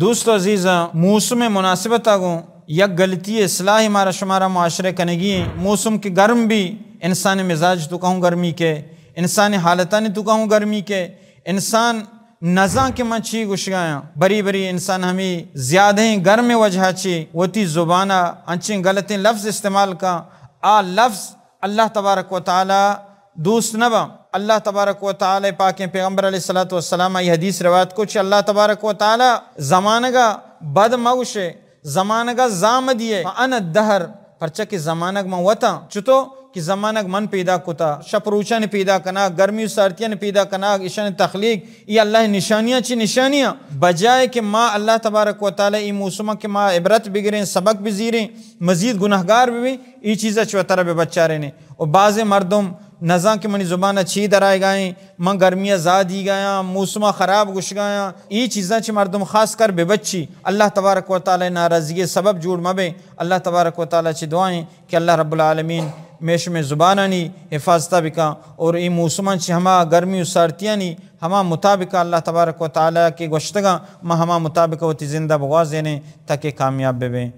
دوست و عزیزاں، موسم مناسبت ءَ گوں یک غلطی اصلاح مارا شمارا معاشرہ کنگی ایں۔ موسم کہ گرم بی، انسان مزاج توکا ہوں گرمی کئے، انسان حالتانی توکا ہوں گرمی کئے، انسان نزاں کہ من چی گوشگایاں۔ بری بری انسان ہمے زیادہیں گرم وجہ چی وتی زبان ءَ انچیں غلطیں لفظ استعمال کن، آ لفظ اللہ تبارک و تعالی دوست نہ باں۔ اللہ تبارک و تعالی پاکیں پیغمبر علیہ الصلوۃ والسلام ءَ اے حدیث روایت کو، چہ اللہ تبارک و تعالی زمانگ ءَ بد مگوشے، زمانگ ءَ زاہ مدیے، فانا الدہر، پرچا کہ زمانگ من وتاں۔ چتو کہ زمانگ من پیدا کتا، شپ روچانی پیدا کناک، گرمی و سارتیانی پیدا کناک، ایشانی تخلیق، اے اللہ نشانیاں چی نشانیاں۔ بجائے کہ ما اللہ تبارک و تعالی اے موسماں کہ ما عبرت بگریں، سبق بزیریں، مزید گناہگار ببیں، اے چیزا چہ وترا بہ بچارینیں۔ و بعضیں مردم نزاں کہ منی زبان ءَ چی درائیگائیں، من گرمی ءَ زاہ دیگایاں، موسم ءَ خراب گوشگایاں، اے چیزاں چہ مردم خاص کر بہ بچی، اللہ تبارک و تعالی ناراضگی سبب جوڑ مبیں۔ اللہ تبارک و تعالی چہ دعائیں کہ اللہ رب العالمین مئے شمئے زبانانی حفاظت ءَ بکن اور اے موسماں چہ ہما گرمی و سارتیانی ہما مطابق اللہ تبارک و تعالی کہ گوشتگاں، ما ہما مطابق وتی زندہ بگوازینیں تاکہ کامیاب ببیں۔